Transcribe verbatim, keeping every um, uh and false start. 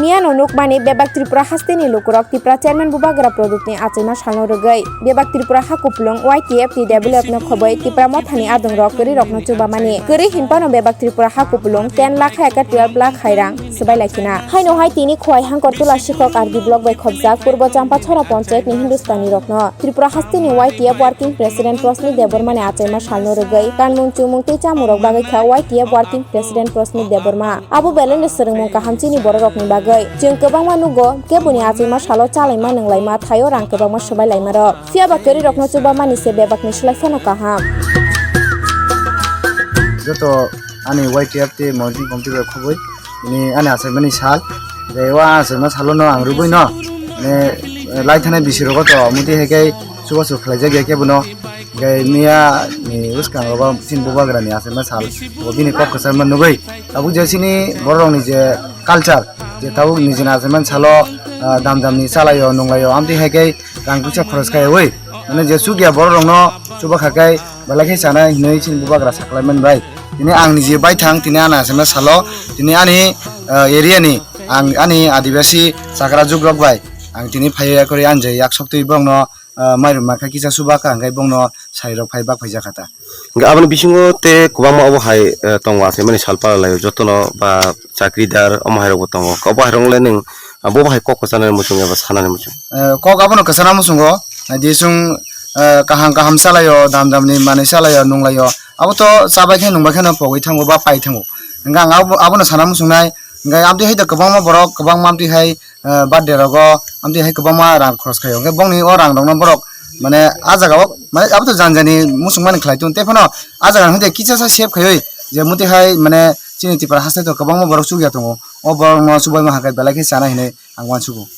Miyano nukmani bebak Tripura hasteni lukurok Tipra Chairman Bubagra Pradupni achaima salno rwgwi bebak Tripura ha kupulung Y T F T developno khobwi Tipra mothani adongrok kwrwirokno chubamani. Kwrwi hinphano bebak Tripura ha kupulung ten lakh hai khe twelve lakh hai rang swbai laikhina. Haino hai tini Khowai Hangkortola Sikhok R D block bai khobjak Purbo Champachhara Panchayatni Hindustani rokno Tripura hasteni Y T F Working President Prosmit Debbarmani achaima salno rwgwi kanmung chumung tei chamungrok bagwi kha Y T F Working President Prosmit Debbarma. Abo belai no swrwngmung kaham chini bororokni bagwi. Chwng kwbangma nugo, keboni achaima salo chalaima nwnglaima thaio rang kwbangma swbai laimarok. Phiyaba kwrwirokno chubamani se bebakni slai phano kaham. Joto ani Y T F T monitoring committee bai khobwi tini ani achaimani sal. Je o achaima salo no ang rwgwi no, mane, lai thanai bisi rogo to muti hai kai chubachu khlaijak ya kebono. Hingke miya ni bwskango bo chini bubagra ni achaima sal bo bini kok kwchar ma nugwi tabuk je chini borok rok ni je culture je tabuk nijini achaima salo, ah, dam dam ni chalaio nunglaio amtwi hai khe rang puisa khoroch khaiwi mane je chukya borok rok no chuba kha khe belai khe chana hinwi chini bubagra saklai mani bai. Tini ang niji baithang tini ani achaima salo tini ani, ah, area ni ang ani adibasi chakra jugrok bai ang tini phaiya kori ang je yak soktwi borok no ah, mairum mankha kisa chuba kha, hingke bongno sarirok phai bak phaijak kha ta. Hingke aboni bisingo te kwbangma obo hai, eh, tongo achaimani sal pala laio, jotono ba chakridar omo hai rokbo tongo. Obo hai rok le nwng, ah, bobo hai kok kwchanani muchung eba sanani muchung? Eh, kok abono kwchana muchungo, naidi chwng, eh, kaham kaham chalaio, dam damni manwi chalaio, nunglaio. Abo to chabai khe nungbai kheno pogwi thango ba pai thango. Hingke ang abo, abono sana muchungnai, hingke amtwi hai da kwbangma borok, kwbangma amtwi hai ah, birthday rogo amtwi hai kwbangma rang khoroch khaio. Hwnkhe bongni o rang rokno borok mane a jaga o mane abo to jani jani muchung mani khlai tong tei phano a jaga hwnkhe kisa sa save khaiwi je muti hai mane chini Tripura haste to kwbangma borok chukya tongo. O borok no chubaima hakhe belai khe chana hinwi ang uansugo.